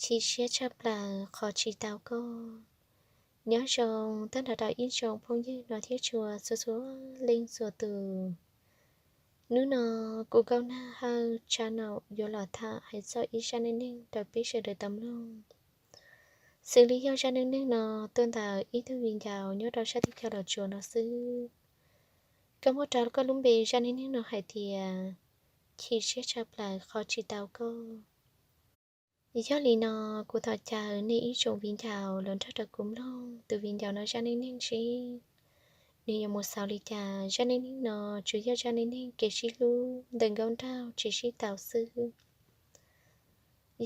Chim siab tshaj plaws qhov tsis tau koj. Nyob zoo tag nrho rau ib tsoom phooj ywg no thiab txhua txhua leej txhua tus. Hnub no kuv Nkauj Nag Hawj channel yuav los tham hais txog ib zaj neej neeg rau peb sawv daws tau mloog. Xws li yog zaj neej neeg no tuaj ntawm ib tug viv ncaus nyob rau sab teb chaws Los Tsuas no xwb. Koj muab rau koj lub npe zaj neej neeg no hais tias chim siab tshaj plaws qhov tsis tau koj. Yog li no, kuv thov caw nej ib tsoom viv ncaus los nrog rau kuv mloog tus viv ncaus no zaj neej neeg seb nws yuav mus xaus li cas. Zaj neej neeg no tsuas yog zaj neej neeg kev sib hlub ntawm nkauj nraug tsev sib tau xwb.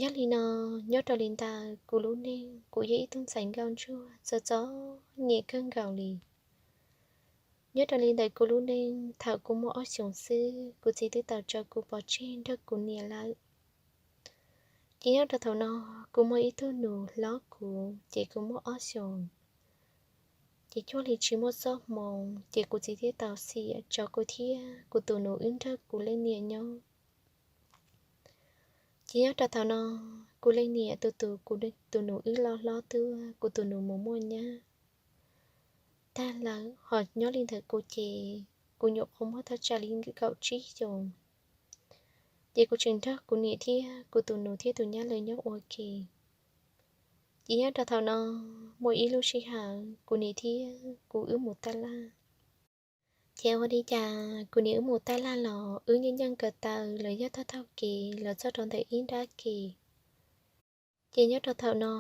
Yog li no, nyob rau li ntawm kuv lub neej, kuv yog ib tug ntxhais nkauj ntsuag txom txom nyem kawg nkaus li. Nyob rau li ntawm kuv lub neej, thaum kuv muaj ob xyoos xwb, kuv txiv twb tau tso kuv pov tseg nrog kuv niam lawm. Ces nyob rau thaum no, kuv muaj ib tug nus hlob kuv, ces kuv muaj ob xyoos. Ces cuag li tsis muaj txoj hmoo, ces kuv txiv thiaj tau xiam tso kuv thiab kuv tus nus wb nrog kuv leej niam nyob. Ces nyob rau thaum no, kuv leej niam tus tus, kuv tus nus wb loj hlob tuaj, kuv tus nus mus muaj nyab tag lawm, ho nyob li ntawm kuv ces kuv nyuam qhuav muaj thaj tsam li kaum tsib xyoos. Ces kuv tseem nrog kuv niam thiab kuv tus nus thiab tus nyab lawv nyob ua ke. Ces nyob rau thaum no, muaj ib lub sij hawm kuv niam thiab kuv wb mus tab laj. Ces ua li cas kuv niam wb mus tab laj los wb nyeej nyeej ko taw los yog taug taug kev los txog rau ntawm ib nrab kev. Ces nyob rau thaum no,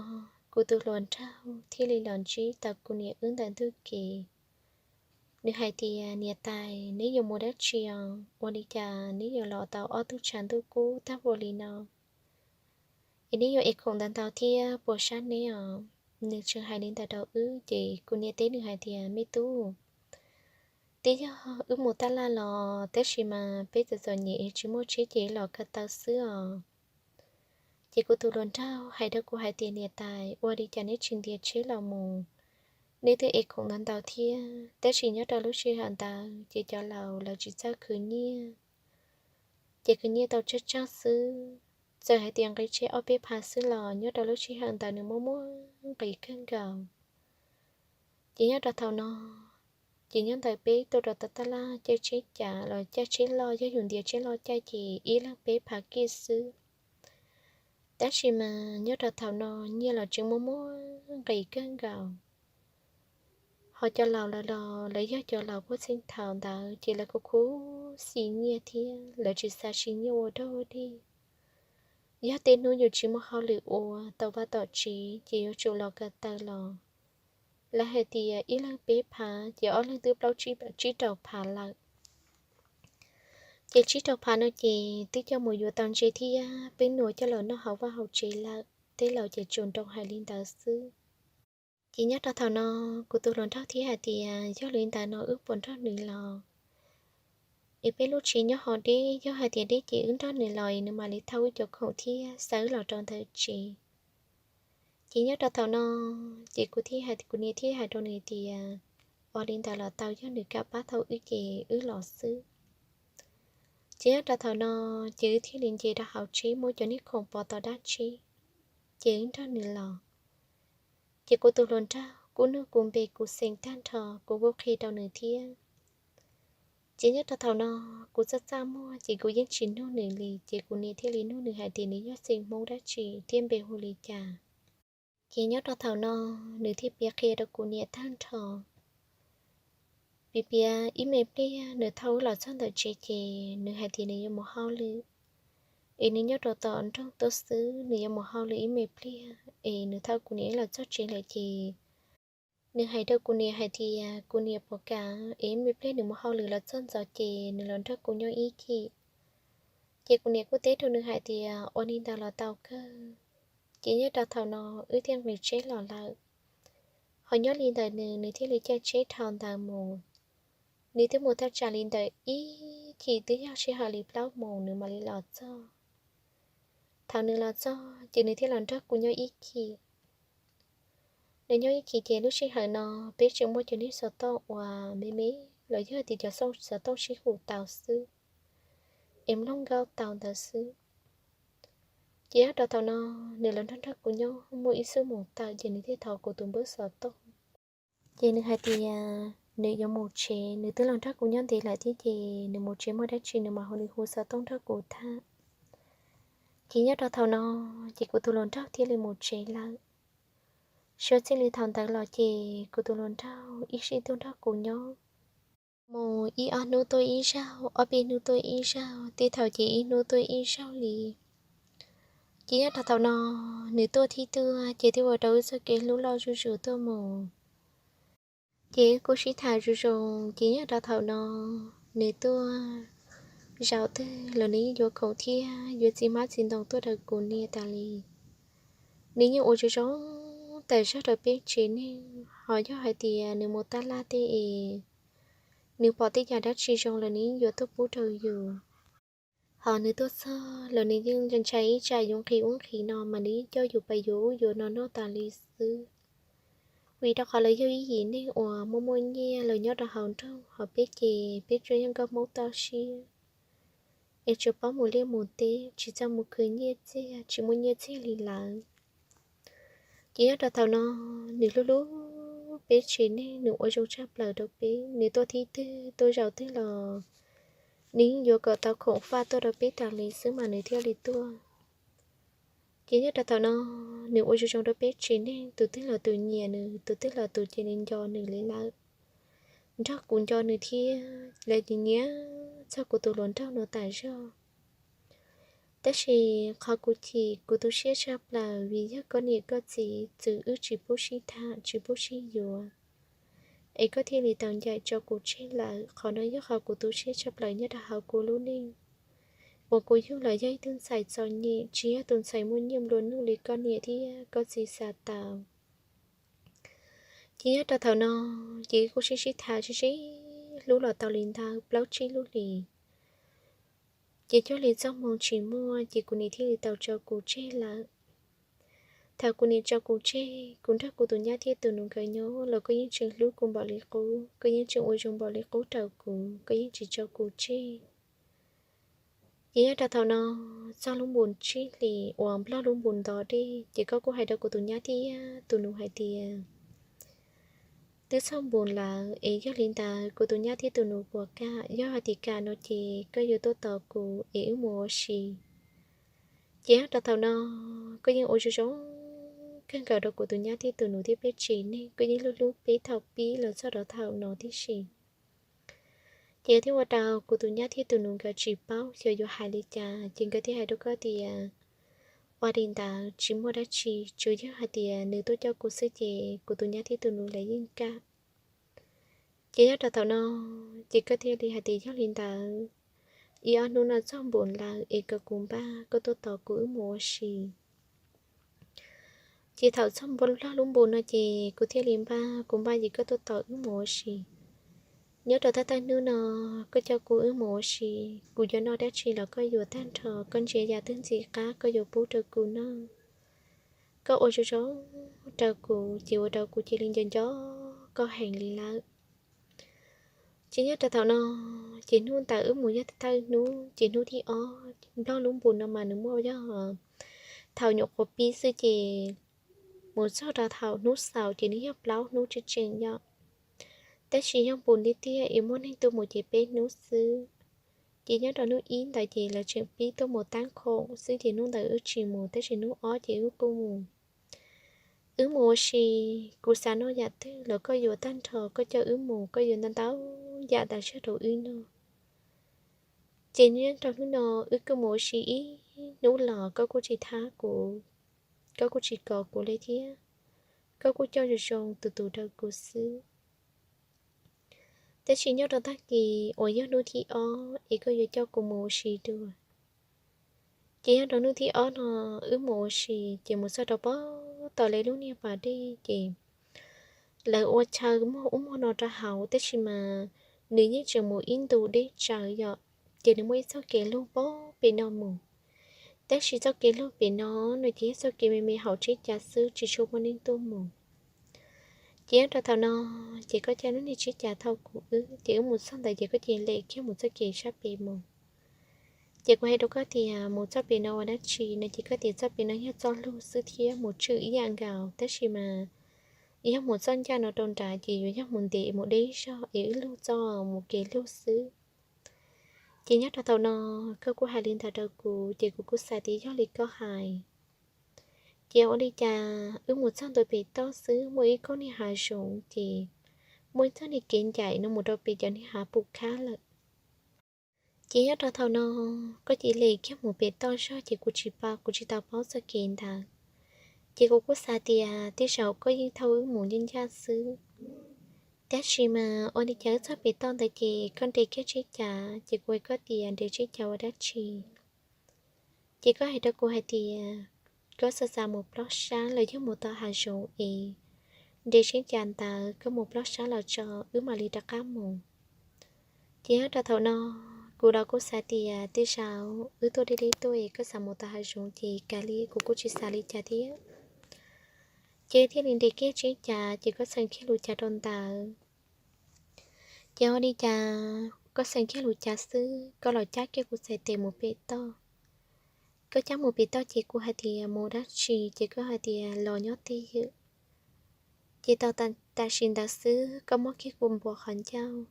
kuv tus hluas nraug thiaj li los ntsib tau kuv niam wb ntawm ntug kev. Nws hais tias, Niam tais, neb yuav mus dab tsi os? Ua li cas neb yuav los tau ob tug tshav ntuj kub tag npaum li no? Es neb yuav ev khoom ntau ntau thiab puas sab neb os? Nws tseem hais li ntawd rau wb, ces kuv niam teb nws hais tias, Me tub, twb yog wb mus tab laj los, tab sis mas peb txom txom nyem es tsis muaj tsheb ces los ko taw xwb os. Ces kuv tus hluas nraug hais rau kuv hais tias, Niam tais, ua li cas neb tsis ntiav tsheb los mus? Neb twb ev khoom ntau ntau thiab, tab sis nyob rau lub sij hawm ntawd ces cov laus lawv tsis txawj khwv nyiaj, ces khwv nyiaj tau tsawg tsawg xwb. Txawm hais tias nqi tsheb ob peb phav xwb los nyob rau lub sij hawm ntawd nws muaj muaj nqis kawg nkaus. Ces nyob rau thaum no, ces nyob ntawm peb tuaj rau tom tab laj caij tsheb cas los caij tsheb loj, yog yus ntiav tsheb loj caij ces ib leeg peb phav kij xwb. Tab sis mas nyob rau thaum no nyiaj los tseem muaj muaj nqis kawg nkaus. Ho cov laus lawv los lawv yog cov laus puag txheej thaum ntawd ces lawv kuj khuv xim nyiaj thiab lawv tsis xav siv nyiaj ua dog ua dig. Yog tej hnub yus tsis muaj hauj lwm ua, tau vaj tom tsev ces yuav tsum los ko taw los. Lawv hais tias ib leeg peb phav ces ob leeg twb plaub tsib rau phav lawm. Ces tsib rau phav no ces twb coj mus yuav tau ntses thiab peb nus coj los noj hauv vaj hauv tsev lawm. Tej laus ces tsuas nroo hais li ntawd xwb. Ces nyob rau thaum no, kuv tus hluas nraug thiaj hais tias, Yog li ntawd no wb puas nrog nws los? Es peb lub tsev nyob hauv deb, yog hais tias deb ces wb nrog nws los es nws mam li thauj wb cov khoom thiab xa wb los rau ntawm tsev. Ces nyob rau thaum no, ces kuv thiaj hais, kuv niam thiaj hais rau nws tias, Ua li ntawd los tau, yog nws kam pab thauj wb ces wb los xwb. Ces nyob rau thaum no, ces wb thiaj li nce rau hauv tsheb muab cov niag khoom pov tom dab tsheb, ces wb nrog nws los. Ces kuv tus hluas nraug kuj nug kuv npe kuv xeem tag nrho, kuv kuj qhia rau nws thiab. Ces nyob rau thaum no, kuv txaj txaj muag ces kuv yeej tsis nug nws li, ces kuv niam thiaj li nug nws hais tias nws yog xeem Hmoob dab tsi thiab npe hu li cas. Ces nyob rau thaum no, nws thiaj piav qhia rau kuv niam tag nrho. Piav piav ib me pliag nws thauj wb los txog ntawm tsev ces nws hais tias nws yuav mus hauj lwm, es nws nyob rau tom nroog tuaj xwb, nws yuav mus hauj lwm ib me pliag es nws thauj kuv niam wb los txog tsev lawm ces nws hais rau kuv niam hais tias kuv niam puas kam es ib me pliag nws mus hauj lwm los txog ntxov ces nws los nrog kuv nyob ib chim. Ces kuv niam kuj teb rau nws hais tias ua li ntawd los tau kawg. Ces nyob rau thaum no wb thiaj nqis tsheb los lawm. Ho nyob li ntawm nws, nws thiaj li caij tsheb dhau ntawd mus. Nws twb mus thaj tsam li ntawm ib chim twb yog sij hawm li plaub moos nws mam li los txog. Thaum nws los txog ces nws thiaj los nrog kuv nyob ib chim. Nws nyob ib chim ces lub sij hawm no peb tseem muaj cov niag xov tooj uas me me los yog tias cov xov tooj sib hu tau xwb, es mloog nkauj tau ntawd xwb. Ces nyob rau thaum no, nws los nrog nrog kuv nyob muaj ib xub mus tawm ces nws thiaj thov kuv tus npawb xov tooj. Ces nws hais tias nws yuav mus tsev, nws twb los nrog kuv nyob ntev lawm thiab ces nws mus tsev muaj dab tsi nws mam hu, nws hu xov tooj nrog kuv tham. Ces nyob rau thaum no, ces kuv tus hluas nraug thiaj li mus tsev lawm. Suav txij li thaum ntawd los ces kuv tus hluas nraug ib sij tuaj nrog kuv nyob, mus ib ob hnub tuaj ib zaug, ob peb hnub tuaj ib zaug, tej thaum ces ib hnub tuaj ib zaug li. Ces nyob rau thaum no, nws tuaj thiab tuaj ces thiaj ua rau wb txoj kev hlub loj zuj zus tuaj mus. Ces wb kuj sib tham zoo zoo, ces nyob rau thaum no, nws tuaj zaum twg los nws yeej yuav khoom thiab yuav txiv hmab txiv ntoo tuaj rau kuv niam tas li. Nws yeej ua zoo zoo tas zog rau peb tsev neeg, ho yog hais tias nws mus tab laj tej es nws pom tej yam dab tsi zoo los nws yeej yuav tuaj pub rau yus. Ho nws tuaj txog los nws yeej ntshai ib tsam yuav nqhis ub nqhis no mas nws yeej coj yus pais yuav ub yuav no noj tas li xwb. Vim rau qhov lawv yog ib yim neeg uas muaj muaj nyiaj, lawv nyob rau hauv nroog, ho peb ces peb tsuas yog nkauj Hmoob toj siab, es tsuas paub mus liaj mus teb, tsis txawj mus khwv nyiaj txiag, tsis muaj nyiaj txiag li lawv. Ces nyob rau thaum no, nws hlub hlub peb tsev neeg, nws ua zoo tshaj plaws rau peb, nws tuaj thib twg tuaj zaum twg los nws yeej yuav kom tau khoom faj tuaj rau peb tas li xwb mas nws thiaj li tuaj. Ces nyob rau thaum no, nws ua zoo zoo rau peb tsev neeg, tus twg los tus nyiam nws, tus twg los tus cia li nco nws li lawm. Nrog kuv nco nws thiab, lawv nyiam nyiam txog kuv tus hluas nraug no tas zog. Tab sis qhov kuv chim kuv tu siab tshaj plaws vim yog koj niam koj txiv txwv wb tsis pub sib tham tsis pub sib yuav, es koj thiaj li tau ncaim tso kuv tseg lawm. Qhov no yog qhov kuv tu siab tshaj plaws nyob rau hauv kuv lub neej, uas kuv yug los yog ib tug ntxhais txom nyem, tsis yog tus ntxhais muaj nyiaj nplua nuj li koj niam thiab koj txiv xav tau. Ces nyob rau thaum no, ces kuj sib sib tham sib sib hlub los tau li ntawd plaub tsib lub hlis. Ces cuag li txoj hmoo tsis muaj, ces kuv niam thiaj li tau tso kuv tseg lawm. Thaum kuv niam tso kuv tseg, kuv nrog kuv tus nyab thiab tus nus nkawd nyob los koj yeej tseem hlub kuv npaum li qub, koj yeej tseem ua zoo npaum li qub rau kuv, koj yeej tsis tso kuv tseg. Ces nyob rau thaum no, txog lub npun tsib hlis uas nplog lub npun ntov dej, ces koj kuj hais rau kuv tus nyab thiab tus nus hais tias twb txog npun lawm, es yog li ntawd kuv tus nyab thiab tus nus puas kam, yog hais tias kam no ces koj yuav tuaj tos kuv es wb mus ua si. Ces nyob rau thaum no, koj yeej ua zoo zoo kawg nkaus rau kuv tus nyab thiab tus nus thiab peb tsev neeg, koj yeej hlub hlub peb thaum pib los txog rau thaum no tib si. Ces thiaj ua rau kuv tus nyab thiab tus nus nkawd tsis paub xyov yuav hais li cas, ces nkawd thiaj hais rau koj tias, ua li ntawd tsis muaj dab tsi, tsuas yog hais tias nws tuaj coj kuv xwb ces kuv tus nyab thiab tus nus lawv yeej kam. Ces nyob rau thaum no, ces koj thiaj li hais tias yog li ntawd, ib ob hnub no txog npun lawm es kom kuv npaj koj tuaj tos kuv wb mus ua si. Ces thaum txog npun lub npun no ces kuv thiaj li npaj, kuv npaj ces koj tuaj tos wb mus ua si. Nyob rau thawj thawj hnub no, koj coj kuv wb mus ua si, kuv yuav noj dab tsi los koj yuav tag nrho, koj ntsia yam twg ntxim qab koj yuav pub rau kuv noj. Koj ua zoo zoo rau kuv ces ua rau kuv cia li nco nco koj heev li lawm. Ces nyob rau thaum no, ces hnub ntawd wb mus yog thawj hnub, ces hnub thib ob, nplog lub npun no mas nws muaj yog thaum nyuam qhuav pib xwb ces mus txog rau thaum hnub xaus ces nws yog plaub hnub tseem tseem yom. Tab sis yog npun tiag tiag es muaj neeg tuaj mus ces peb hnub xwb. Ces nyob rau hnub ib ntawd ces lawv tseem pib tuaj mus tab khoom xwb ces hnub ntawd wb tsis mus, tab sis hnub ob ces wb kuj mus. Wb mus ua si, kuv xav noj yam twg los koj yuav tag nrho, koj coj wb mus, koj yuav ntau ntau yam tas zog rau wb noj. Ces nyob rau hnub no wb kuj mus ua si ib hnub los koj kuj tsis thab kuv, koj kuj tsis kov kuv li thiab, koj kuj coj zoo zoo tus tus rau kuv xwb. Tab sis nyob rau tag kis uas yog hnub thib ob es koj yuav coj kuv mus ua si dua. Ces nyob rau hnub thib ob no wb mus ua si, ces mus txog rau pem tom lawv lub niag pas dej ces lawv ua chaw muag ub muag no rau hauv, tab sis mas nws yeej tseem mus ib ntu deb tsawv yom. Ces nws muaj ib txoj kev lug pem no mus, tab sis txoj kev lug pem no no ces yog txoj kev me me hauv tsheb cav xwb, tsis tshua muaj neeg tuaj mus. Ces nyob rau thaum no, ces koj caij lub niag tsheb cav thauj kuv wb, ces wb mus txog ntawd ces koj cia li lem kiag mus txoj kev sab pem mus. Ces kuv hais rau koj tias mus txoj pem no ua dab tsi no ces koj tias txoj pem no yog txoj lug xwb thiab mus tswj ib yam nkaus, tab sis mas yog mus txoj ncaj no rau nrad ces yuav yog mus ntev mus deb zog es wb lug txoj mus kev lug xwb. Ces nyob rau thaum no koj kuj hais li ntawd rau kuv ces kuv kuj xav tias yog li koj hais. Ces ua li cas wb mus txog ntua pem toj xwb muaj ib khub niag hav zoov ces muaj ib txoj niag kev ncaim no mus rau pem cov niag hav pum khab lawm. Ces nyob rau thaum no koj cia li kiag mus pem toj zog ces kuv tsis pa, kuv tsis tau paub txoj kev ntawd. Ces kuv kuj xav tias tej zaum koj yeej thauj wb mus ncaj ncaj xwb. Tab sis mas ua li cas wb txog pem toj ntawd ces koj nres kiag tsheb cav, ces kuv hais koj tias nres tsheb cav ua dab tsi? Ces koj hais rau kuv hais tias koj xav xav mus plob sab los yog mus tom hav zoov es nres tsheb cav ntawd koj mus plob sab los tso, wb mam li rov qab mus. Ces nyob rau thaum no kuv los kuj xav tias tej zaum wb tuaj deb deb tuaj es koj xav mus tom hav zoov ces kav liam, kuv kuj tsis xav li cas thiab. Ces thiaj li nres kiag tsheb cav ces koj txheem kiag lub cav rau ntawd. Ces ua li cas koj txheem kiag lub cav xwb koj los cab kiag kuv txhais tes mus pem toj. Koj cab mus pem toj ces kuv hais tias mus dab tsi, ces koj hais tias los nyob twj ywm. Ces tau tam sim ntawd xwb koj muab kiag kuv npua qhov ncauj.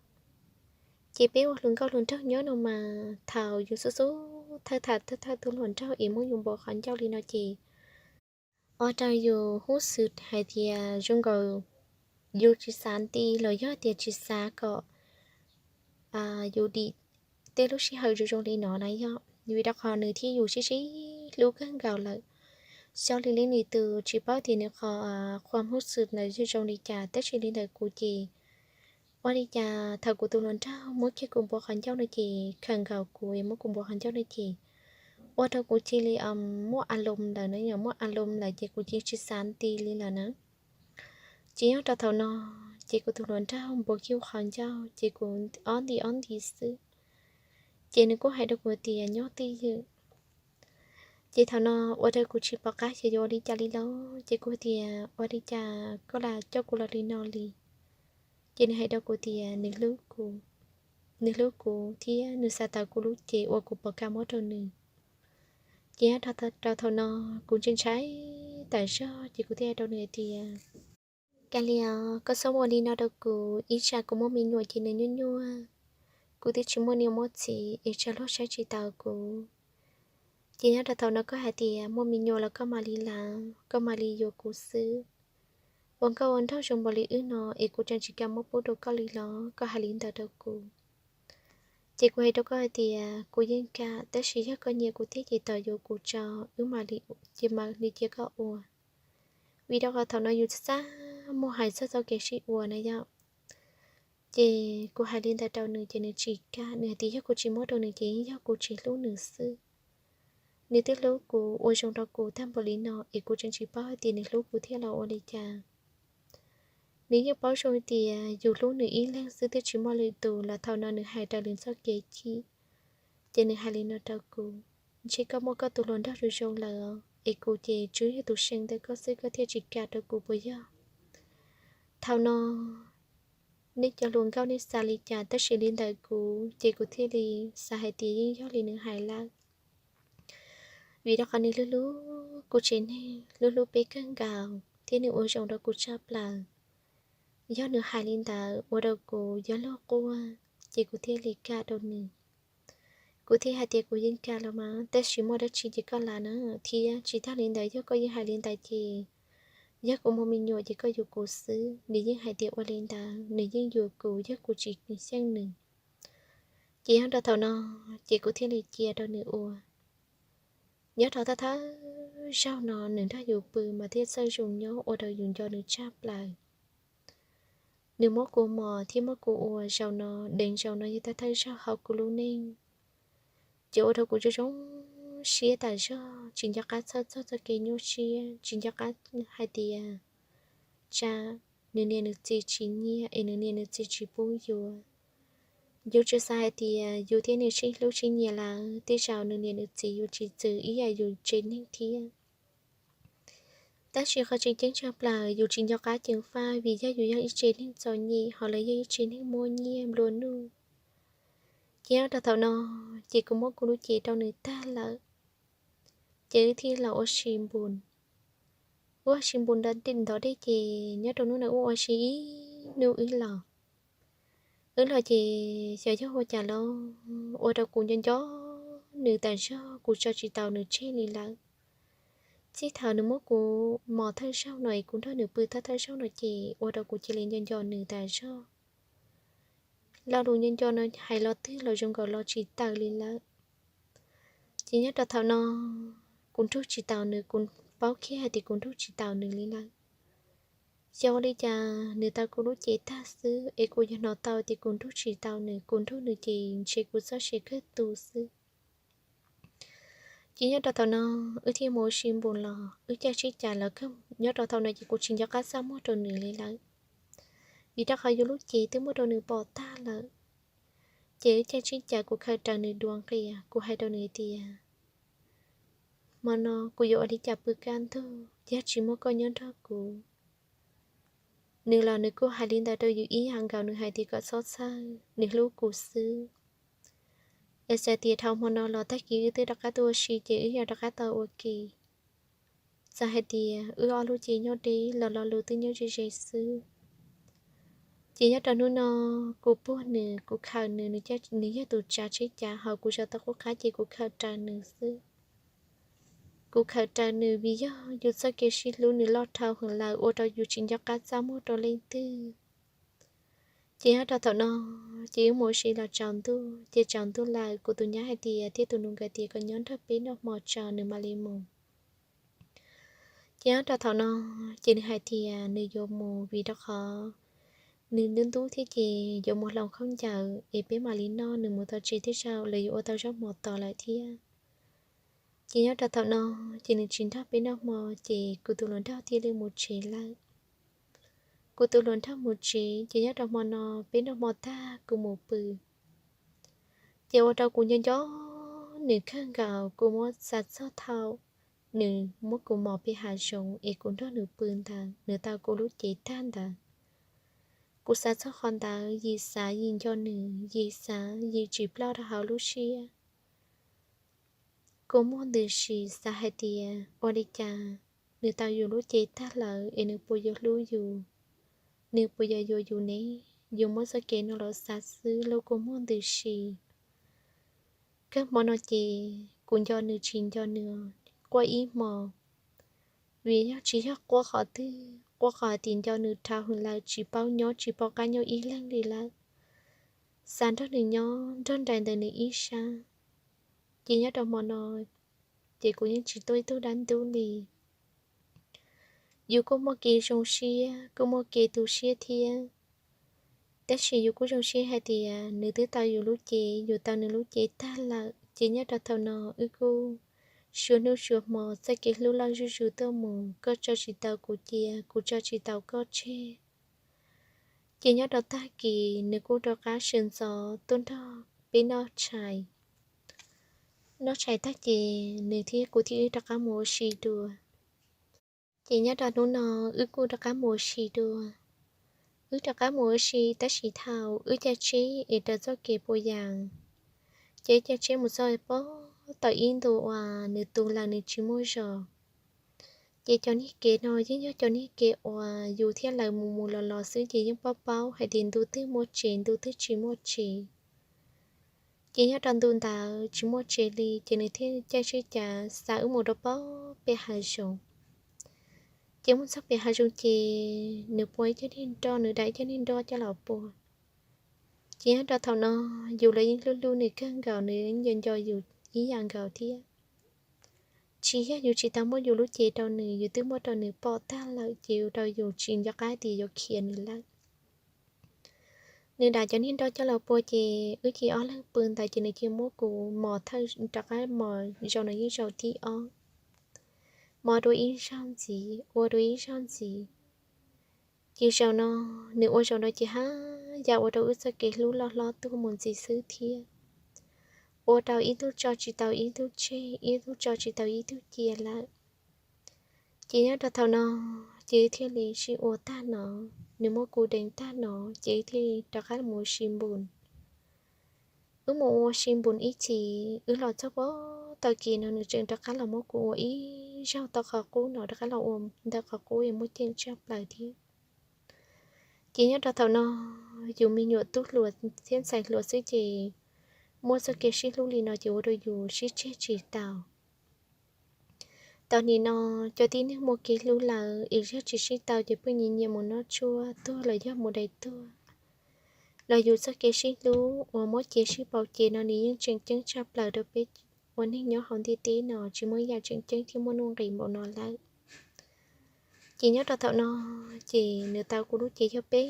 Ces peb ua hluas nkauj hluas nraug nyob no mas thaum yus xub xub thawj tham thawj thawj tus hluas nraug es muab yus npua qhov ncauj li no ces ua rau yus hnub xwm hais tias zoo nkaus yus tsis xav nti los yog tias tsis xav kom yus dim tej lub sij hawm zoo zoo li no na yog vim rau qhov nws thiab yus sib sib hlub kawg nkaus lawm. Xyov li leej niam tus tsis paub tias nws qhov qhua hnub xwm ntawd zoo li cas, tab sis li ntawm kuv ces ua li cas thaum kuv tus hluas nraug muab kiag kuv npua qhov ncauj no ces khawm nkaus kuv es muab kuv npua qhov ncauj no ces ua rau kuv cia li muaj a loos lawm na, yog muaj a loos lawm ces kuv cia li tsis xav nti li lawm na. Ces nyob rau thaum no ces kuv tus hluas nraug npua kiag kuv qhov ncauj ces kuv ob nti ob nti xwb. Ces nws kuj hais rau kuv tias nyob twj ywm. Ces thaum no ua rau kuv tsis pom qab xyov yuav ua li cas li lauj, ces kuv tias ua li cas koj lam coj kuv los li no li. Ces nws hais rau kuv tias nws hlub kuv, nws hlub kuv thiab nws xav tau kuv lub cev uas kuv puas kam muab rau nws. Ces nyob rau thaum no kuv ntshai ntshai tas zog ces kuv thiaj hais rau nws hais tias, Kav liam, koj txhob ua li no rau kuv, ib tsam kuv muaj me nyuam ces nws nyuaj nyuaj, kuv twb tsis muaj niam muaj txiv es tsam luag saib tsis taus kuv. Ces nyob rau thaum no koj hais tias muaj me nyuam los koj mam li lawv, koj mam li yuav kuv xwb. Ua nkauj ua nraug zoo npaum li wb no es kuv tseem tsis kam muab pub rau koj li los? Koj hais li ntawd rau kuv. Ces kuv hais rau koj hais tias kuv yeej kam, tab sis yog koj nyiam kuv thiab ces tos yuav kuv tso, wb mam li, ces mam li cia koj ua. Vim rau qhov thaum no yus txaj txaj muag hais txog txoj kev sib ua na yom. Ces kuv hais li ntawd rau nws ces nws tsis kam, nws hais tias yog kuv tsis muab rau nws ces yeej yog kuv tsis hlub nws xwb. Nws twb hlub kuv ua zoo rau kuv tag npaum li no es kuv tseem tsis paub hais tias nws hlub kuv thiab los ua li cas. Nws yeej paub zoo tias yus hlub nws ib leeg xwb twb tsis muaj lwm tus los thaum no nws hais raws li txoj kev chim. Ces nws hais li no rau kuv, ntshe koj muaj koj tus hluas nraug zoo zoo lawm es kuv ces tsuas yog tus seem ntawm koj xwb koj thiaj tsis kam rau kuv puas yog? Thaum no nej cov hluas nkauj nej xav li cas tab sis li ntawm kuv ces kuv thiaj li xav hais tias yeej yog li nws hais lawm. Vim rau qhov nws hlub hlub kuv tsev neeg, hlub hlub peb kawg nkaus thiab nws ua zoo rau kuv tshaj plaws. Yog nws hais li ntawd ua rau kuv yuav luag quaj, ces kuv thiaj li kam rau nws. Kuv thiaj hais tias kuv yeej kam los mas, tab sis muaj dab tsi ces koj lam na, thiab tsis tag li ntawd yog koj yeej hais li ntawd ces yog kuv muaj me nyuam ces koj yuav kuv xwb. Nws yeej hais tias ua li ntawd, nws yeej yuav kuv yog kuv tsis xyeej nws. Ces nyob rau thaum no ces kuv thiaj li cia rau nws ua. Nyob rau thawj thawj zaug no nws nrog yus pw mas thiaj txawj zoo nyob ua rau yus nco nws tshaj plaws. Nws muab kuv mos thiab muab kuv ua zaum no, deev zaum no yog thawj thawj zaug hauv kuv lub neej. Ces ua rau kuv zoo zoo siab tas zog, tsis nco qab txhawj txog txoj kev nyuaj siab, tsis nco qab hais tias tsam nws niam nws txiv tsis nyiam es nws niam nws txiv tsis pub yuav. Yus tsuas xav hais tias yus thiab nws sib hlub sib nyiam lawm, tej zaum nws niam nws txiv yuav tsis txwv ib yam yus tsev neeg thiab. Tab sis qhov tseem ceeb tshaj plaws yus tsis nco qab ceev faj vim yog yus yog ib tsev neeg txom nyem ho lawv yog ib tsev neeg muaj nyiaj nplua nuj. Ces nyob rau thaum no ces kuv muab kuv lub cev rau nws tag lawm, ces wb thiaj los ua si npus. Wb ua si npus ntov dej ces nyob rau hnub no wb ua si ib hnub wb los. Wb los ces xyov yog ua cas los ua rau kuv nco nco nws tas zog, kuv tso tsis tau nws tseg li lawm. Txij thaum nws muab kuv mos thawj zaug no es kuv nrog nws pw thawj thawj zaug no ces ua rau kuv cia li nco nco nws tas zog. Lo lus nco nco no hais los twg los zoo nkaus los tsis tawm li lawm. Ces nyob rau thaum no kuv nrug tsis tau nws, kuv paub kiag hais tias kuv nrug tsis tau nws li lawm. Xyov ua li cas nws tau kuv lub cev tag xwb es kuv yog hnov tau tias kuv nrug tsis tau nws, kuv nrug nws ces ntshe kuv txoj sia kawg tu xwb. Ces nyob rau thaum no wb thiaj mus ua si npus los wb caij tsheb cav los kawg. Nyob rau thaum no ces kuv tsis nco qab txaj muag rau nws li lawm, vim rau qhov yus lub cev twb muab rau nws pom tag lawm. Ces wb caij tsheb cav kuv khaws raws nws dua nqia, kuv hais rau nws tias, hmo no kuv yuav ua li cas pw kaj ntug yog tsis muaj koj nyob nrog kuv. Nws los nws kuj hais li ntawd rau yus ib yam nkaus, nws hais tias kom txhob txhawj, nws hlub kuv xwb. Es txawm tias dhau hmo no los tag kis wb twb rov qab tuaj ua si ces wb yog rov qab tau ua ke. Txawm hais tias wb ob lub cev nyob deb los lo lus twb nyob ze ze xwb. Ces nyob rau hnub no kuv puag nws, kuv khaws nws, nws, nws yog tus tsav tsheb cav hos kuv zaum tau qub qab ces kuv khaws raws nws xwb. Kuv khaws raws nws vim yog yus txoj kev sib hlub nws loj dhau heev lawm ua rau yus tsis nco qab txaj muag rau leej twg. Ces nyob rau thaum no ces wb mus ua si los tsaus ntuj, ces tsaus ntuj lawm kuv tus nyab hais tias thiab tus nus nkawd tias kom nyob nrog peb noj hmo tso nws mam li mus. Ces nyob rau thaum no ces nws hais tias nws yuav mus vim rau qhov nws ntub ntub thiab ces yuav mus hloov khaub ncaws es peb mam li noj, nws mus tau tsev tej zaum lawv yuav ua tau zaub mov tos lawm thiab. Ces nyob rau thaum no ces nws tsis nrog peb noj hmo ces kuv tus hluas nraug thiaj li mus tsev lawm. Kuv tus hluas nraug mus tsev ces nyob rau hmo no peb noj hmo tag kuv mus pw. Ces ua rau kuv nco nco nws kawg nkaus, kuv muab xav txog thaum nws muab kuv mos pem hav zoov es kuv nrog nws pw ntawd, nws tau kuv lub cev tag ntawd. Kuv xav txog qhov ntawd yim xav yim nco nws, yim xav yim tsis ploj rau hauv lub siab. Kua muag ntws si xav hais tias ua li cas nws tau yus lub cev tag lawm es nws puas yuav hlub yus, nws puas yuav yuav yus ne? Yus muab txoj kev no los xav xwb los kua muag ntws si. Kawg hmo no ces kuv nco nws tsis nco nws, quaj ib hmo. Vim yog tsis yog quaj qhov twg, quaj qhov hais tias nco nws dhau heev lawm tsis paub nyob tsis paub qab nyob ib leeg li lawm. Xav nrog nws nyob nrog nraim ntawm nws ib sab. Ces nyob rau hmo no ces kuv yeej tsis tuaj ib tug dab ntub li. Yus kuj muaj kev zoo siab, kuj muaj kev tu siab thiab. Tab sis yus kuj zoo siab hais tias nws twb tau yus lub cev, yus tau nws lub cev tag lawm. Ces nyob rau thaum no wb kuj suav hnub suav hmo, txoj kev hlub loj zuj zus tuaj mus, koj tso tsis tau kuv cia, kuv tso tsis tau koj tseg. Ces nyob rau tag kis nws kuj rov qab sawv ntxov tuaj nrog peb noj tshais. Noj tshais tag ces nws thiab kuv thiaj wb rov qab mus ua si dua. Ces nyob rau hnub no wb kuj rov qab mus ua si dua. Wb rov qab mus ua si tab sis thaum wb caij tsheb es raws txoj kev puas yas, ces wb caij tsheb mus txog pem tau ib ntu uas nws tu lawm nws tsis muaj zos. Ces cov niag kev no yeej yog cov niag kev uas yus thiab lawv mus mus los los xwb ces yeej paub paub hais tias ntu twg muaj tsev ntu twg tsis muaj tsev. Ces nyob rau ntu ntawd tsis muaj tsev li ces nws thiaj caij tsheb cav xa wb mus rau pem hav zoov. Ces mus txog pem hav zoov ces nws pua ib cov niag nroj, nws da ib cov niag nroj coj los pua. Ces nyob rau thaum no yus los yeej hlub hlub nws kawg nkaus, nws yeej nco nco yus ib yam nkaus thiab. Tsis yog yus tsis tau muab yus lub cev rau nws, yus twb muab rau nws pom tag lawm ces ua rau yus tsis nco qab tias yuav khiav nws lawm. Nws da cov niag nroj coj los pua ces wb cia ob leeg pw ntawd ces nws cia muab kuv mos thawj, rov qab mos zaum no yeej zaum thib ob. Mos dua ib zaug ntxiv, ua dua ib zaug ntxiv. Ces zaum no, nws ua zaum no ces haj yam ua rau wb txoj kev hlub loj hlob tuaj mus ntxiv xwb thiab. Ua rau ib tug tso tsis tau ib tug tseg, ib tug tso tsis tau ib tug cia lawm. Ces nyob rau thaum no, ces wb thiaj li sib ua tag no, nws muab kuv deev tag no, ces wb thiaj li rov qab mus ua si npus. Wb mus ua si npus ib chim, wb los txog pem tag kis no nws tseem rov qab los muab kuv ua ib zaug tau qhov qub no, rov qab los ua ntawm qhov qub es muaj ceem tshaj plaws thiab. Ces nyob rau thaum no, yus me nyuam tub hluas thiab ntxhais hluas xwb ces muaj txoj kev sib hlub li no ces ua rau yus sib tseg tsis tau. Tau nim no, cov tib neeg muaj kev hlub lawm es zaj tsis sib tau ces pheej nyias nyias mus noj tshuaj tuag los yog mus dai tuag, los yus txoj kev sib hlub uas muab cev sib pauv ces no nws yeej tseem ceeb tshaj plaws rau peb ua neeg nyob hauv ntiaj teb no, tsis muaj yam tseem ceeb thiab muaj nuj nqis npaum no lawm. Ces nyob rau thaum no, ces nws tau kuv lub cev yog peb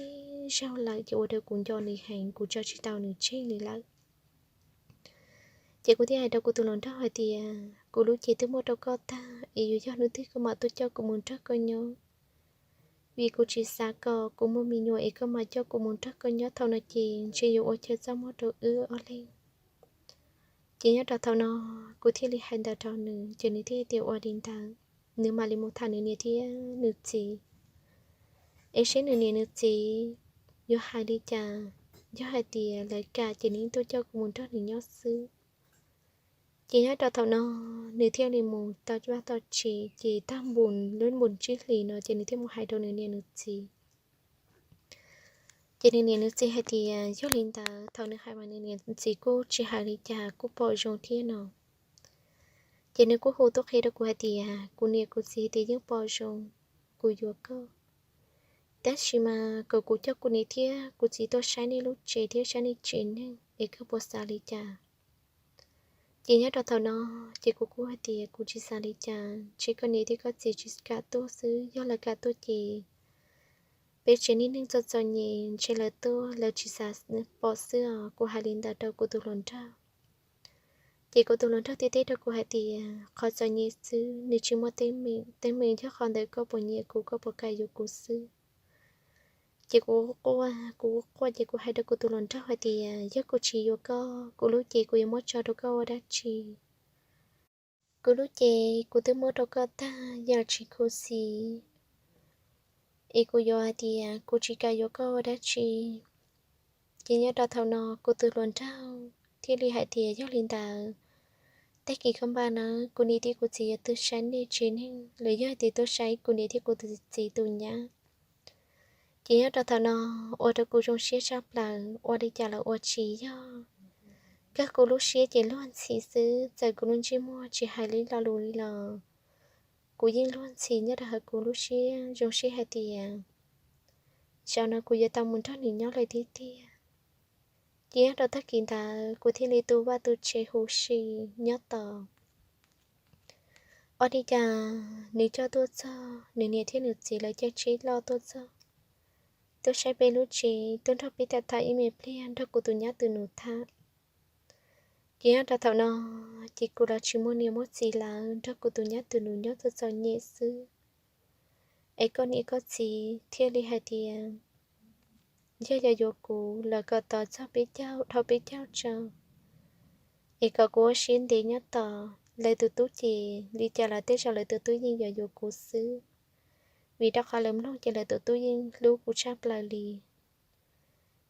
zaug lawm ces ua rau kuv nco nws heev, kuv tso tsis tau nws tseg li lawm. Ces kuv thiaj hais rau kuv tus hluas nraug hais tias, kuv lub cev twb muab rau koj tag es yuav yog hnub twg koj mam tuaj coj kuv mus nrog koj nyob, vim kuv tsis xav kom kuv muaj me nyuam es koj mam coj kuv mus nrog koj nyob thaum no ces ntshe yuav ua chaw txaj muag rau wb ob leeg. Ces nyob rau thaum no, kuv thiaj li hais ntawd rau nws ces nws thiaj tias ua li ntawd, nws mam li mus tham nws niam thiab nws txiv, es seb nws niam nws txiv yuav hais li cas. Yog hais tias lawv kam ces nws yeej tuaj coj kuv mus nrog nws nyob xwb. Ces nyob rau thaum no, nws thiaj li mus tau vaj tau tsev ces tag npus lub npus tsib hlis no ces nws thiaj mus hais rau nws niam nws txiv. Ces nws niam nws txiv hais tias yog li ntawd, thaum nws hais mas nws niam nws txiv kuj tsis hais li cas, kuj pom zoo thiab no. Ces nws kuj hu tuaj qhia rau kuv hais tias kuv niam kuv txiv tias yeej pom zoo kuv yuav koj, tab sis mas kom kuv coj kuv niam thiab kuv txiv tuaj saib nej lub tsev thiab saib nej tsev neeg es koj puas xav li cas. Ces nyob rau thaum no, ces kuv kuj hais tias kuv tsis xav li cas, ntshe koj niam thiab koj txiv tsis kam tuaj xwb, yog lawv kam tuaj ces peb tsev neeg txom txom nyem ntshe lawv tuaj lawv tsis xav pom xwb os. Kuv hais li ntawd rau kuv tus hluas nraug. Ces kuv tus hluas nraug thiaj teb rau kuv hais tias qhov txom nyem xwb, nws tsis muaj teeb meem, teeb meem yog qhov ntawm koj puas nyiam kuv, koj puas kam yuav kuv xwb. Ces kuv quaj, kuv quaj ces kuv hais rau kuv tus hluas nraug hais tias yog kuv tsis yuav koj, kuv lub cev kuv yuav muab tso rau koj ua dab tsi? Kuv lub cev kuv twb muab rau koj tag, yog tsis khuv xim es kuv yuav hais tias kuv tsis kam yuav koj ua dab tsi? Ces nyob rau thaum no kuv tus hluas nraug thiaj li hais tias yog li ntawd, tag kis koj npaj nawb, kuv niam thiab kuv txiv yuav tuaj saib nej tsev neeg los yog hais tias tuaj saib kuv niam thiab kuv tus txiv tus nyab. Ces nyob rau thaum no ua rau kuv zoo siab tshaj plaws, ua li cas los ua tsis yog. Kawg kuv lub siab ces luag ntxhi xwb, txawm kuv lub ntsej muag tsis hais li lo lus li los kuv yeej luag ntxhi nyob rau hauv kuv lub siab, zoo siab hais tias zaum no kuv yuav tau mus nrog nws nyob lawm tiag tiag. Ces nyob rau tag kis ntawd kuv thiaj li tu vaj tu tsev huv si nyob tos. Ua li cas nws coj tuaj txog, nws niam thiab nws txiv lawv caij tsheb loj tuaj txog, tuaj saib peb lub tsev, tuaj nrog peb tham tham ib me pliag, nrog kuv tus nyab tus nus tham. Ces nyob rau thaum no, ces kuv los tsis muaj niam muaj txiv lawm, nrog kuv tus nyab tus nus nyob txom txom nyem xwb. Es koj niam koj txiv thiaj li hais tias yog yuav yuav kuv los kom tos txog peb caug, dhau peb caug tso, es kom kuv ua siab ntev nyob tos. Lawv tus tub ces li cas los tej zaum lawv tus tub yeej yuav yuav kuv xwb, vim rau qhov lawv mloog ces lawv tus tub yeej hlub kuv tshaj plaws li.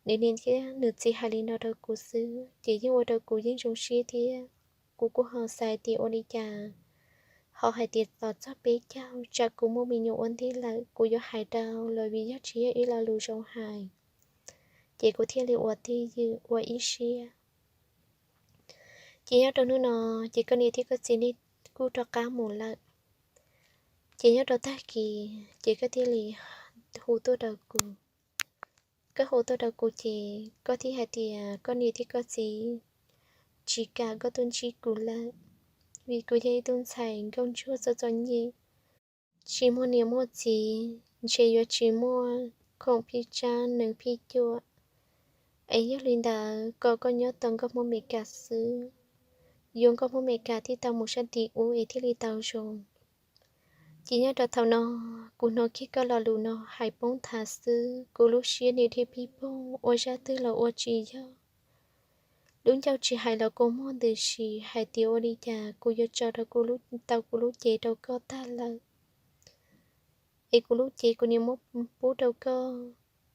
Nws niam thiab nws txiv hais li no rau kuv xwb ces yeej ua rau kuv yeej zoo siab thiab. Kuv kuj ho xav hais tias ua li cas ho hais tias tos txog peb caug, tsam kuv muaj me nyuam ua ntej lawm kuv yuav hais rau los vim yog tsis yog ib lo lus zoo hais, ces kuv thiaj li ua twj ywm ua ib siab. Ces nyob rau hnub no, ces koj niam thiab koj txiv nej kuj rov qab mus lawm. Ces nyob rau tag kis ces koj thiaj li hu tuaj rau kuv. Koj hu tuaj rau kuv ces koj thiaj hais tias koj niam thiab koj txiv tsis kam koj tuaj ntsib kuv lawm, vim kuv yog ib tug ntxhais nkauj ntsuag txom txom nyem, tsis muaj niam muaj txiv, ntshe yuav tsis muaj khoom phij tsab nees phij cuam. Es yog li ntawd kom koj nyob tau nkauj Hmoob Mes Kas xwb, yuav nkauj Hmoob Mes Kas thiaj tau mus sab tim ub es thiaj li tau zoo. Ces nyob rau thaum no, kuv hnov kiag koj lo lus no hais poob nthav xwb, kuv lub siab nim dhia pib poog, ua zaj twg los ua tsis yog. Lub ncauj tsis hais los kua muag ntws si hais tias ua li cas kuv yuav tso rau kuv lub, tau kuv lub cev rau koj tag lawm, es kuv lub cev kuv nim muab pub rau koj.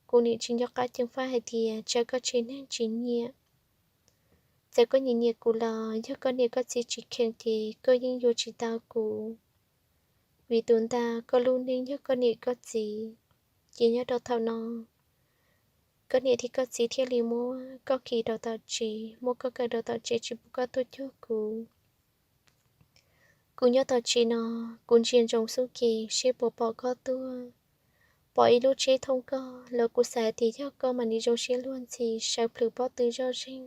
Kuv nim tsis nco qab ceev faj hais tias tsam koj tsev neeg tsis nyiam, Txawm koj nyiam nyiam kuv los yog koj niam koj txiv tsis kheev ces koj yeej yuav tsis tau kuv, vim tus ntawd koj lub neej yog koj niam koj txiv. Ces nyob rau thaum no, koj niam thiab koj txiv thiaj li muab koj khi rau tom tsev, muab koj kaw rau tom tsev tsis pub koj tuaj cuag kuv. Kuv nyob tom tsev no, kuv ntsia ntsoov xub ke seb puas pom koj tuaj. Pom ib lub tsheb thooj koj los kuv xav hais tias yog koj mam li zoo siab luag ntxhi sawv plhws pob tw zoj zeeg.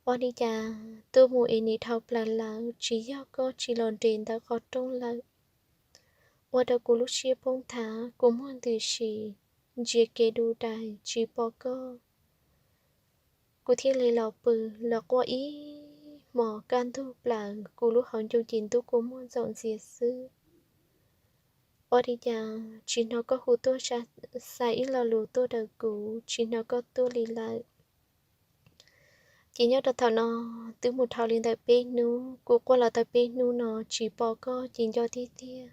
Ua li cas tuaj mus es nim dhau plaws lawm, tsis yog koj tsis los nres ntawm qhov rooj lawm. Ua rau kuv lub siab poob thav, kuv muag ntws si, ntsia kev du dais tsis pom koj. Kuv thiaj li los pw, los quaj ib hmos kaj ntug plaws, kuv lub hauv ncoo ces ntub kua muag ntxaum ntxias xwb. Ua li cas tsis hnov koj hu tuaj xa ib lo lus tuaj rau kuv, tsis hnov koj tuaj li lawm. Ces nyob rau thaum no, twb mus dhau li ntawm peb hnub, kuv quaj los tau peb hnub no tsis pom koj ces nco tiag tiag.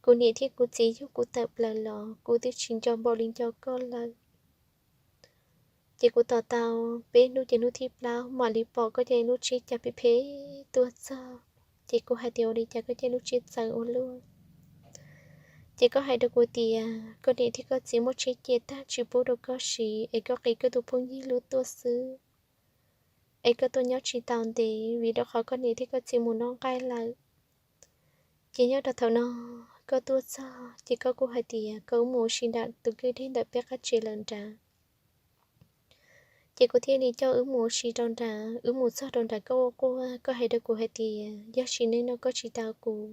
Kuv niam thiab kuv txiv yug kuv tawm plaws los kuv twb tsis nco npaum li nco koj lawm. Ces kuv tos tau peb hnub ces hnub thib plaub mam li pom koj caij lub tsheb cav phem phem tuaj txog. Ces kuv hais tias ua li cas koj caij lub tsheb txawv ua luaj? Ces koj hais rau kuv tias koj niam thiab koj txiv muab tsheb cia tag tsis pub rau koj siv es koj qiv koj tus phooj ywg lub tuaj xwb, es koj tuaj nyob tsis tau ntev vim rau qhov koj niam thiab koj txiv mus noj nqaij lawm. Ces nyob rau thaum no koj tuaj txog ces koj kuj hais tias koj wb mus ua si nram tus kwj deg ntawm peb qab tsev lawm nrad. Ces kuv thiaj li coj wb mus ua si rau nrad, wb mus txog rau nrad koj ua quaj, koj hais rau kuv hais tias yog sim neej no koj tsis tau kuv,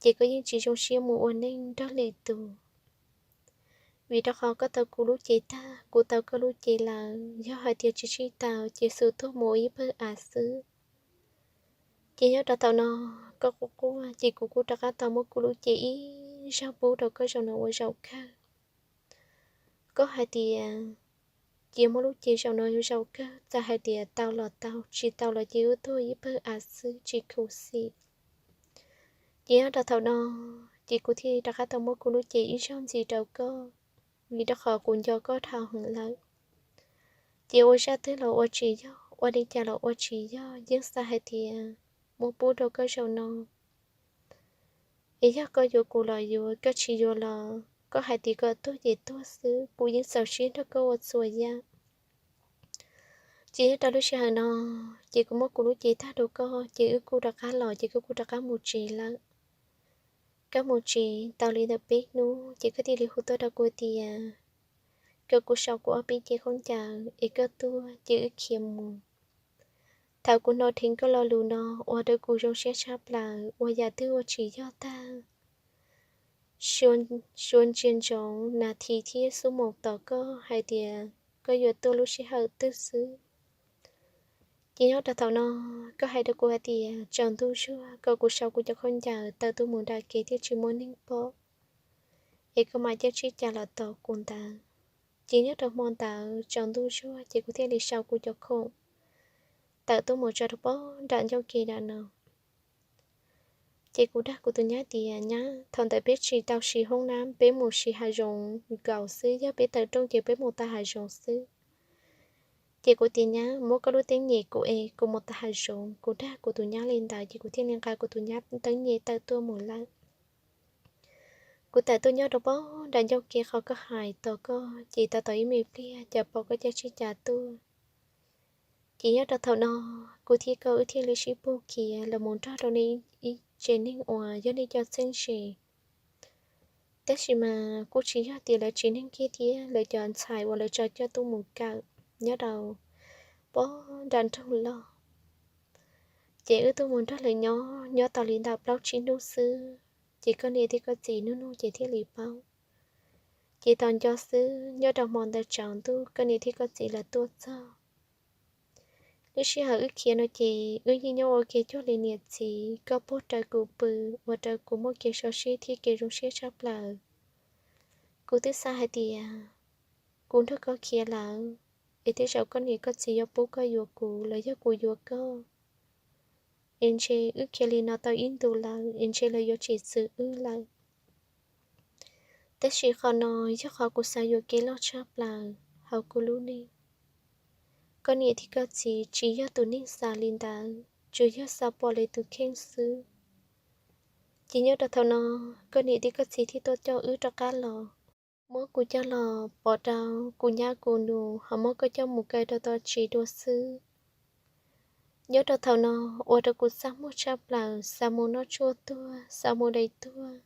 ces koj yeej tsis zoo siab mus ua neej nrog lwm tus. Vim rau qhov koj tau kuv lub cev tag, kuv tau koj lub cev lawm, yog hais tias tsis sib tau ces xum tuag mus ua ib pawg av xwb. Ces nyob rau thaum no koj quaj quaj ces kuv kuj rov qab tau muab kuv lub cev ib zaug pub rau koj zaum no ua zaum kawg. Koj hais tias cia muab lub cev zaum no ua zaum kawg, txawm hais tias tau los tau, tsis tau los ces wb tuag ib pawg av xwb tsis khuv xim. Ces nyob rau thaum no ces kuv thiaj rov qab tau muab kuv lub cev ib zaug ntxiv rau koj, vim rau qhov kuv nco koj dhau heev lawm. Ces ua zaj twg los ua tsis yog, ua li cas los ua tsis yog, yeej xav hais tias muab pub rau koj zaum no. Es yog koj yuav kuv los yuav, koj tsis yuav los koj hais tias kom tuag ces tuag xwb, kuv yeej txaus siab nrog koj ua txhua yam. Ces nyob rau lub sij hawm no ces kuv muab kuv lub cev tag rau koj ces wb kuj rov qab los ces koj kuj rov qab mus tsev lawm. Koj mus tsev tau li ntawm peb hnub ces koj thiaj li hu tuaj rau kuv tias kom kuv sau kuv ob peb cev khaub ncaws es koj tuaj ces wb khiav mus. Thaum kuv hnov dheev koj lo lus no ua rau kuv zoo siab tshaj plaws, ua yam twg ua tsis yog tag. Suav ntsia ntsoov nas this thiab xuab moos tos koj hais tias koj yuav tuaj lub sij hawm twg xwb. Ces nyob rau thaum no koj hais rau kuv hais tias tsaus ntuj zuag kom kuv sau kuv cov khaub ncaws tawm tuaj mus nram kev thiaj tsis muaj neeg pom, es koj mam caij tsheb cav los tos kuv ntawd. Ces nyob rau hmo ntawd tsaus ntuj zuag ces kuv thiaj li sau kuv cov khoom tawm tuaj mus tso rau pem nram ncauj ke nram no. Ces kuv dag kuv tus nyab tias nyab, thaum ntawd peb tsis tau siv hoob nab, peb mus siv hav zoov nkaus xwb, yog peb tawm rooj ces peb mus tau hav zoov xwb. Ces kuv tias nyab, muab koj lub teeb nyem kuv es kuv mus tau hav zoov. Kuv dag kuv tus nyab li ntawd ces kuv thiaj li nqa kuv tus nyab teeb nyem tawm tuaj mus lawm. Kuv tawm tuaj nyob rau pem nram ncauj ke qhov koj hais tos koj ces tau tau ib me pliag cas pom koj caij tsheb cav tuaj. Ces nyob rau thaum no kuv thiab koj wb thiaj li sib puag khiav los mus nrog rau nej ib tsev neeg uas yog nej cov txheeb ze. Tab sis mas kuj tsis yog tias lawv tsev neeg kiag thiab, lawv cov ntxhais uas lawv tso coj tuaj mus kawm nyob rau pem nram nroog loj. Ces wb tuaj mus nrog lawv nyob nyob tau li ntawm plaub tsib hnub xwb ces koj niam thiab koj txiv nug nug ces thiaj li paub. Ces tos nco xwb, nyob rau hmo ntawd tsaus ntuj koj niam thiab koj txiv lawv tuaj txog. Lub sij hawm wb khiav no ces wb yeej nyob ua ke cuag li niam txiv, koj puag raws kuv pw, ua rau kuv muaj kev so siab thiab kev zoo siab tshaj plaws. Kuv twb xav hais tias kuv nrog koj khiav lawm, es tej zaum koj niam koj txiv yuav pub koj yuav kuv los yog kuv yuav koj, es ntshe wb khiav li no tau ib ntus lawm es ntshe lawv yuav tsis txwv wb lawm. Tab sis qhov no yog qhov kuv xav yuam kev loj tshaj plaws hauv kuv lub neej. koj niam thiab koj txiv tsis yog tus neeg xav li ntawd, tsuas yog xav pom lawv tus kheej xwb. Ces nyob rau thaum no, koj niam thiab koj txiv thiaj tuaj coj wb rov qab los, muab kuv coj los pov rau kuv nyab kuv nus, ho muab koj coj mus kaw rau tom tsev dua xwb. Nyob rau thaum no, ua rau kuv txaj muag tshaj plaws, xav mus noj tshuaj tuag, xav mus dai tuag,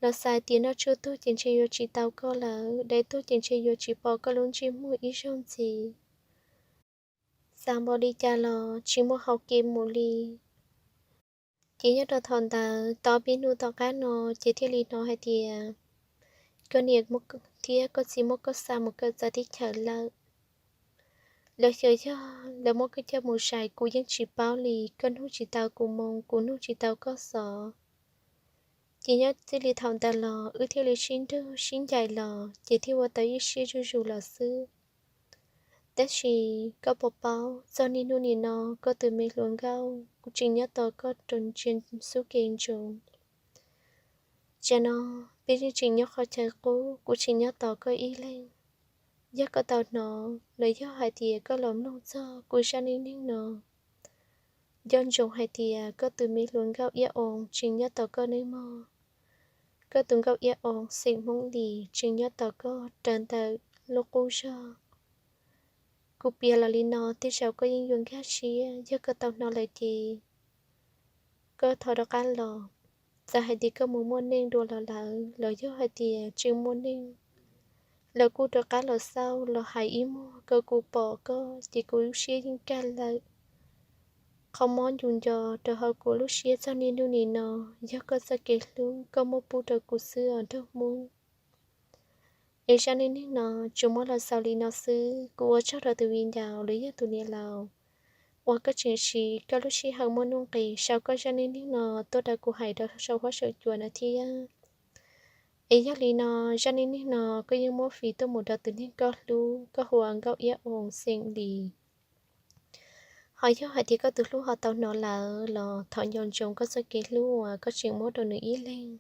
los xav hais tias noj tshuaj tuag ces ntshe yuav tsis tau koj lawm, dai tuag ces ntshe yuav tsis pom koj lub ntsej muag ib zaug ntxiv. Xav npaum li cas los tsis muaj hauv kev mus li. Ces nyob rau thaum ntawd tau peb hnub tom qab no, ces thiaj li hnov hais tias koj niam thiab koj txiv muab koj xa mus kaw txawv teb chaws lawm. Lawv xyov yog lawv muab koj coj mus zais kuv yeej tsis paub li, koj nug tsis tau kuv moo, kuv nug tsis tau koj xov. Ces nyob txij li thaum ntawd los wb thiaj li sib nrug sib ncaim los, ces thiaj ua tau ib siab zuj zus los xwb. Tab sis koj puas paub, txog niaj hnub nim no koj tus me hluas nkauj kuv tseem nyob tos koj rau ntsia xub kev ntsoov. Tsam no peb yeej tseem nyob qhov chaw qub, kuv tseem nyob tos koj ib leeg. Yog koj tau hnov los yog hais tias koj los mloog txog kuv zaj neej neeg no, nco ntsoov hais tias koj tus me hluas nkauj Iab Oos tseem nyob tos koj nawb mog. Koj tus nkauj Iab Oos xeem Hmoob Lis tseem nyob tos koj rawv ntawm lub qub zog. Kuv piav los li no tej zaum koj yeej yuav nkag siab, yog koj tau hnov lawm ces koj thov rov qab los. Txawm hais tias koj mus muaj neej dua los lawm, los yog hais tias tseem muaj neej, lawv kuj rov qab los xauj los hais ib muag kom kuv pom koj ces kuv lub siab yeej kaj lawm. Qhov mob ncu nco rau hauv kuv lub siab txog niaj hnub nim no yog koj txoj kev hlub koj muab pub rau kuv xwb os nraug Hmoob. Es zaj neej neeg no tsuas muab los xaus li no xwb, kuv ua tsaug rau tus viv ncaus los yog tus niam laus uas koj tseem siv koj lub sij hawm muaj nuj nqis sau koj zaj neej neeg no tuaj rau kuv hais rau saum huab saum cua no thiab. Es yog li no, zaj neej neeg no koj yeej muab fij tuaj mus rau tus neeg koj hlub, koj hu ua nkauj Iab Oos xeem Lis. Ho yog hais tias koj tus hlub ho tau hnov lawm los thov nco ntsoov koj txoj kev hlub uas koj tseem muab rau nws ib leeg,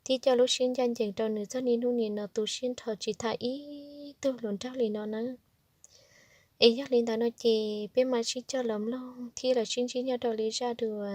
thiab coj lub siab ncaj ncees rau nws txog niaj hnub nim no tu siab nrho tsis tham ib tug hluas nraug li no nawb. Es yog li ntawd no ces peb mam sib coj los mloog thiab los sib ntsib nyob rau lwm zaj dua.